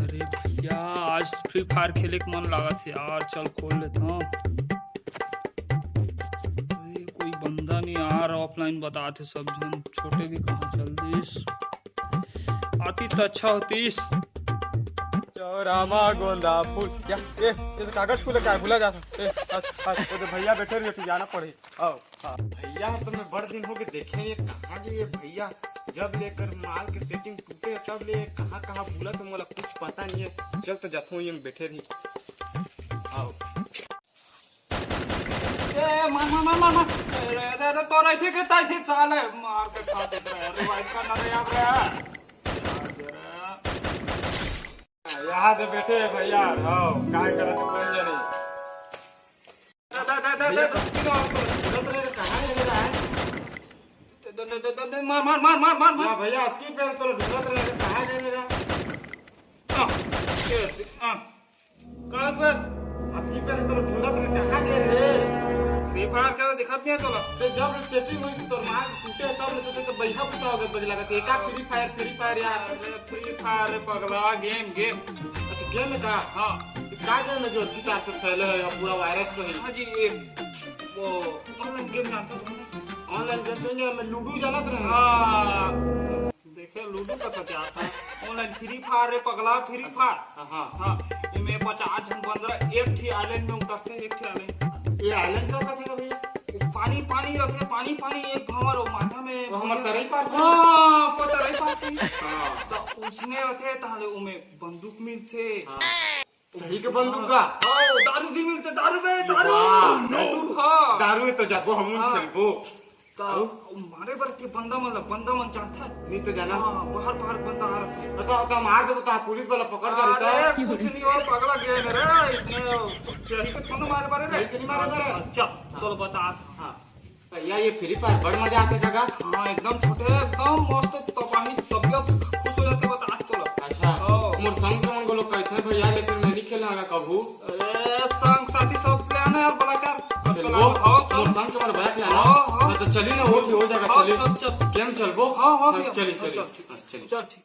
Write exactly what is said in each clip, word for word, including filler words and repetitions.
अरे भैया, आज Free Fire खेले के मन लागत हे यार, चल खोल लेत हूँ। अरे कोई बंदा नहीं यार, offline बतात हे सब झन, छोटे भी कहाँ चल दिस, आती त अच्छा होतीस। चौरामा गोंदा फूल, या, ए, ये तो कागज फूल है, क्या भूला जा सकता? ए, आज, आज, ये तो भैया बैठे रहिए, ठीक जाना पड़े। आओ। हाँ। भैया, तो मैं बड़ दिन हो गए देखे, ये कहाँ गए ये भैया? जब लेकर माल के setting टूटे, तब ले कहाँ कहाँ भूला, तो मोला कुछ पता नहीं है। चल तो जाथो, ये बैठे रही। आओ। ए, मार, मार, मार, मार, मार। अरे, अरे, अरे, तो ऐसे के तैसे साले मार के खा देत रहे। अरे भाई, का ना रे, यार रे। यहाँ तो बैठे हैं भैया, आओ, काय करत कोई जाने। दे, दे, दे, दे, दे, दे, दे, दे, दे, दे, कहाँ ले रहा है? दे, दे, दे, दे, दे, मार, मार, मार, मार, मार, मार। वाह भैया, अतकी पहले तो ढूंढत रहे, कहाँ ले रहा? हाँ, ये, हाँ। कहाँ पर? अतकी पहले तो ढूंढत रहे, कहाँ ले रहे? Free Fire का तो दिखत नहीं है तोला। तो जब setting हुई तो मार टूटे, तब ले तो, तो बैठा कुत्ता हो गया, बज लगा। तो एक आप Free Fire, Free Fire यार। अरे, Free Fire रे पगला, game, game। अच्छा, game है का? हाँ। का game है जो अतकी तार से फैले है, अब पूरा virus तो है। हाँ जी, ये वो online game जानता हूँ। Online game तो नहीं, मैं लूडो जानत रहे। हाँ, देखे लूडो का तो क्या था? Online Free Fire रे पगला, Free Fire। हाँ, हाँ। हाँ, इमे पचास झन बंदरा एक ठी island में उतरते, एक ठी island। ये island का होता है भैया? वो पानी, पानी रखे, पानी, पानी एक भंवर, वो माथा में वो हमर तरई पार से? हाँ, वो तरई पार से। हाँ। तो उसने रखे, ताले उमे बंदूक मिलथे। हाँ। सही के बंदूक का? हाँ, दारू भी मिलथे, दारू बे, दारू। वाह, दारू, हाँ। दारू है तो जाबो, हम हाँ। खेलबो। तो अउ? मारे बर के बंदा मन ला, बंदा मन जानथे? नहीं तो जाना। हाँ, बाहर, बाहर बंदा आ रथे। तो, तो, तो मार दे, तो पुलिस वाला पकड़ कर अरे, कुछ नहीं हो, पगला गया मेरा, इसने सही के थोड़ा मारे बारे रे। सही के नहीं मारे बारे। अच्छा, हाँ। तो बता। हाँ। भैया, ये Free Fire बड़ मजा आथे का? हाँ, एकदम छोटे, एकदम मस्त तबाही, तबियत खुश हो जाथे, बता तोला। अच्छा, हाँ। मोर संग के मन को लोग कहते हैं, "भैया, लेकिन मैं नहीं खेलना कभू।" अरे, संग साथी सब plan है यार, बड़ा कर। खेलबो। हाँ, चल। मोर संग के मन बैठ लेना। हाँ, हाँ। हाँ, तो चली ना, वो भी हो जाएगा, हाँ, चली। चल, चल। Game चलबो। हाँ, हाँ, हाँ, भैया। चली, हाँ, चली। चल। हाँ, चली। चल, ठीक।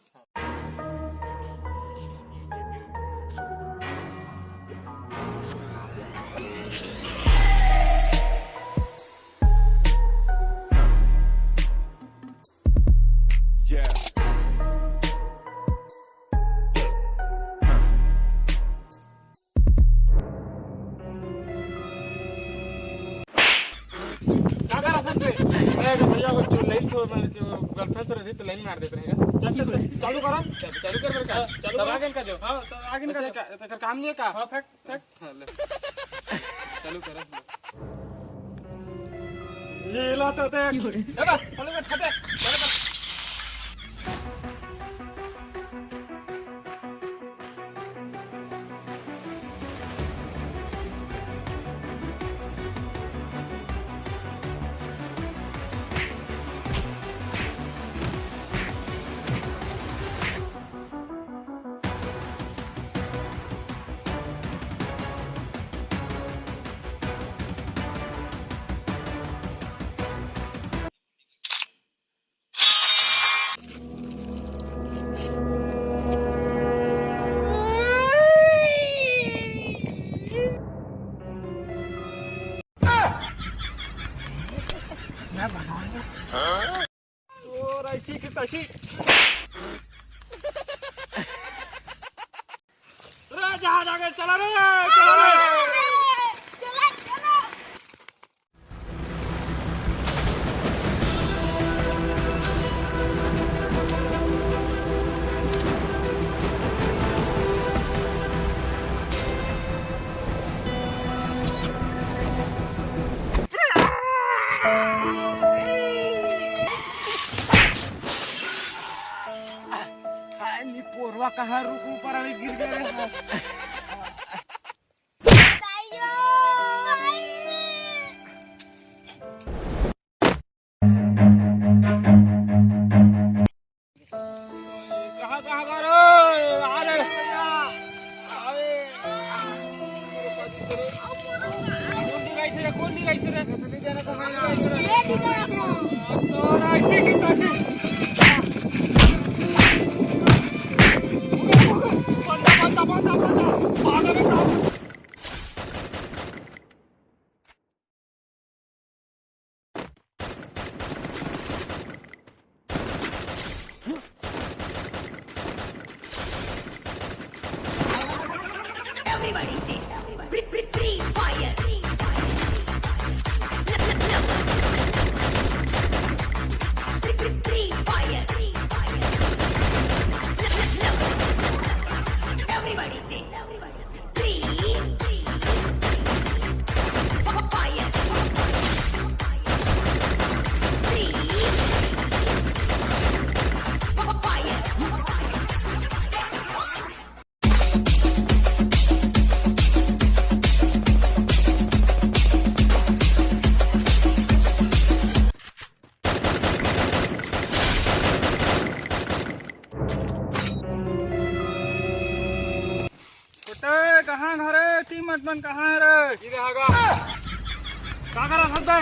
Yeah. का कर रहा था बे? अरे तो भैया, वो जो लाइन को, मैंने जो girlfriend तो रही, तो लाइन मार देते रहेगा। चल, चल, चल, चालू करो। चल, चालू कर मेरे का। हाँ, चालू सब करो। आगे इनका जो। हाँ, सब आगे इनका वैसे जो। का, तो कर काम नहीं है का? हाँ, फेंक, फेंक। हाँ, ले। चालू करो। ये ला तो देख। ए बस, चालू कर, छटे। चालू कर। तोर ऐसी की तैसी। रे, जहाज आगे चला रे, चला रे। हाय, नी पोरवा कहाँ रुख ऊपर वाली गिर गए रे। कहाँ, कहाँ जा रहे हो? आ रहे भैया। अरे, कौन दिखाई से रे? कौन दिखाई से रे? अब तो ऐसी की तैसी। Everybody say, everybody. Free, free, free fire. Free fire. Free fire. Everybody say, everybody. Free, free, fire. Free, fire. छोटे, कहाँ घर हे? टीम मत बन, कहाँ हे रे? का करत हस बे?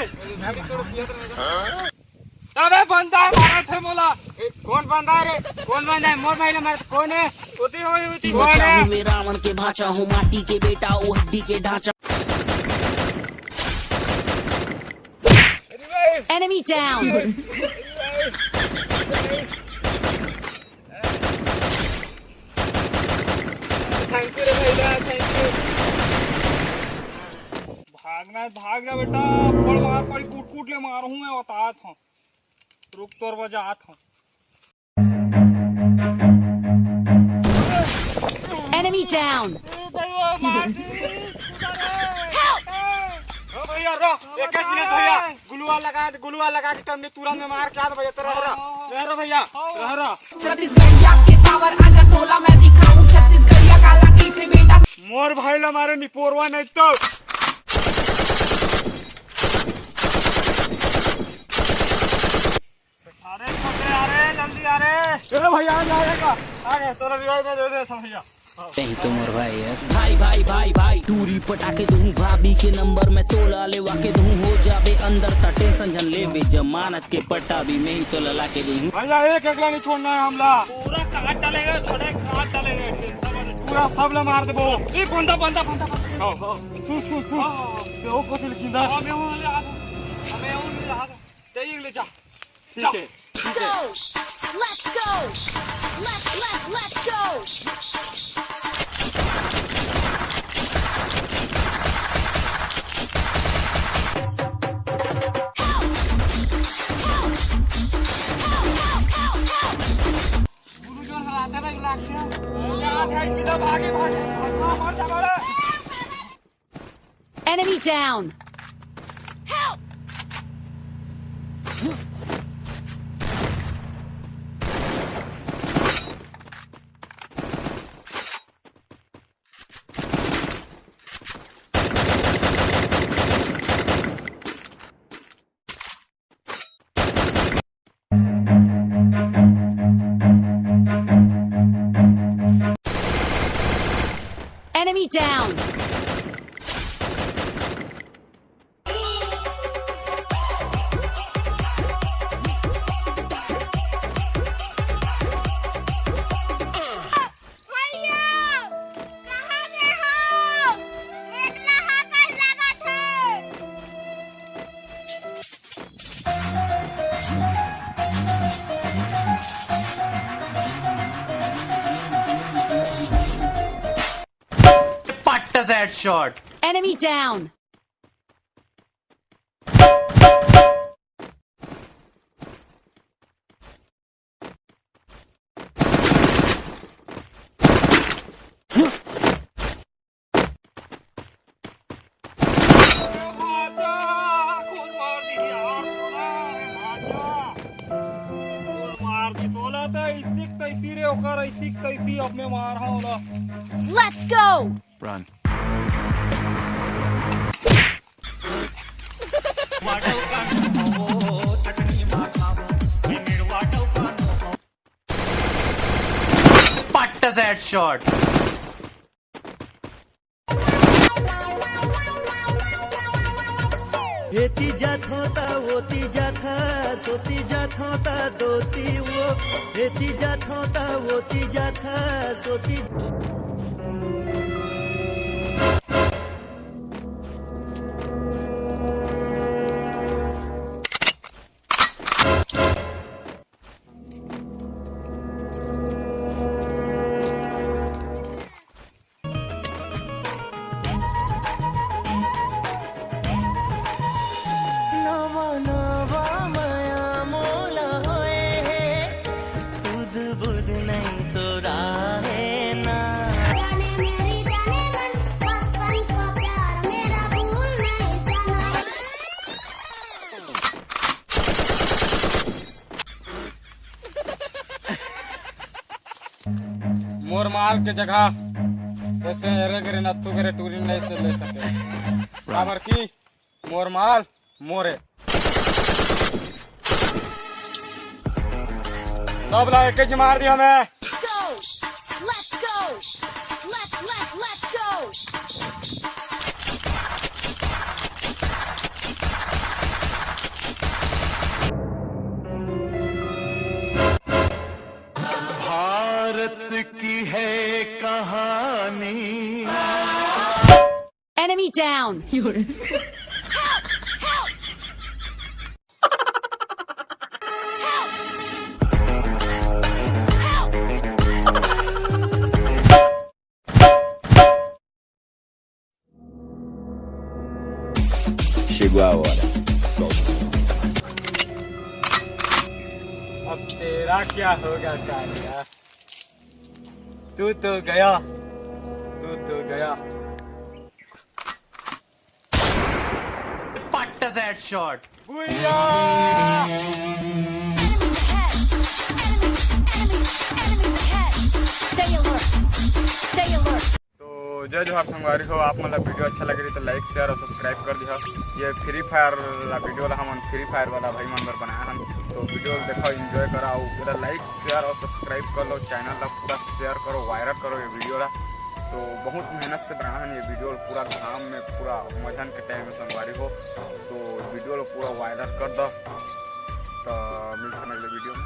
अबे बंदा हे, मारत हे मोला। ए, कोन बंदा हे रे? कोन बंदा हे? मोर भाई ला मारत कोन हे? ओती होई, ओती कोन हे? मैं रावण के भांचा हूँ, माटी के बेटा, वो हड्डी के ढांचा। Enemy down. Thank you रे भैया, thank you। भागना हे, भागना बेटा, पड़ मार, पड़ी कूट कूट ले मारहूँ मैं, बतात हूँ। रुक, तोर बजात हूँ। Enemy down. ओ भैया, रो, एक, एक मिनट भैया, ग्लू वाल लगा, ग्लू वाल लगा के तुमने तुरंत में मार के आ भैया, तेरा, रो, रो भैया, रो, रो। छत्तीसगढ़िया के पावर आजा तोला मैं दिखाऊं छत्तीसगढ़िया काला टीट बेटा। मोर भाई ला मारे निपोरवा नहीं तो। अरे छोटे, अरे जल्दी, अरे। ए भैया, आ जा, आ जा। आ गए, तोला रिवाइव में दे दे, समझिया। नहीं तो मोर भाई है। भाई, भाई, भाई, भाई, टूरी पटाके दूं, भाभी के नंबर मैं तोला लेवा के दूं, हो जाबे अंदर त टेंशन झन लेबे, जमानत के पट्टा भी मैं ही तोला ला के दूं। भैया, एक एकला नहीं छोड़ना है हमला। पूरा काट डालेगा, छोटे काट डालेगा, टेंशन मत ले। पूरा सबला मार देबो। ए, बंदा, बंदा, बंदा, बंदा। हाँ, हाँ। सुन, सुन, सुन। हाँ, हाँ, हाँ। ते ओ को दिल किंदा। हाँ, मैं हूँ, ले आ, मैं हूँ, ले आ। ते ये ले जा। ठीक है, ठीक है। Go! Let's go! Let's, let's, let's go! Help! Help! Help! Help! Help! गुरु जो हलाते ना, इलाज से। याद है, किधर भागे, भागे। भगवान, मर जा, मर। Enemy down. Help! Enemy down. भैया, कहाँ गए हो? मेघला हाकस लागत हे। पट्ट से हेडशॉट। Enemy down. मार दी तोला त इसिक तैसी रे ओकर, इसिक तैसी अब मैं मार हा ओला। Let's go! Run. पट्ट से हेडशॉट। एती जाथों ता ओती जाथा, सोती जाथों ता दोती वो। एती जाथों ता ओती जाथा, सोती माल के जगह ऐसे एरे गेरे नत्थू गेरे टूरी नहीं से ले सके। काबर की मोर माल मोरे। सब ला एक ही मार दिया मैं। Go! Let's go! Let's, let's, let's go! Bharat की है कहानी। Enemy down! Chegou a hora. Solta. अब तेरा क्या होगा कालिया? तू तो गया, तू तो गया। Put that shot. Booyah! Enemies ahead! Enemies, enemies, enemies ahead! Stay alert! Stay alert! तो जय जोहार संगवारी हो, आप मन ला वीडियो अच्छा लगे रही तो लाइक, शेयर और सब्सक्राइब कर दिहा। ये फ्री फायर ला वीडियो ला हमन फ्री फायर वाला भाई मन बर बनाए हन, तो वीडियो ला देखा, एंजॉय करा, अउ एला लाइक, शेयर और सब्सक्राइब कर लो। चैनल ला पूरा शेयर करो, वायरल करो ये वीडियो ला। तो बहुत मेहनत से बनाए हन ये वीडियो ला, पूरा घाम में, पूरा मजन के टाइम में संगवारी हो, तो वीडियो ला पूरा वायरल कर दो। तो मिलते हैं अगले वीडियो में।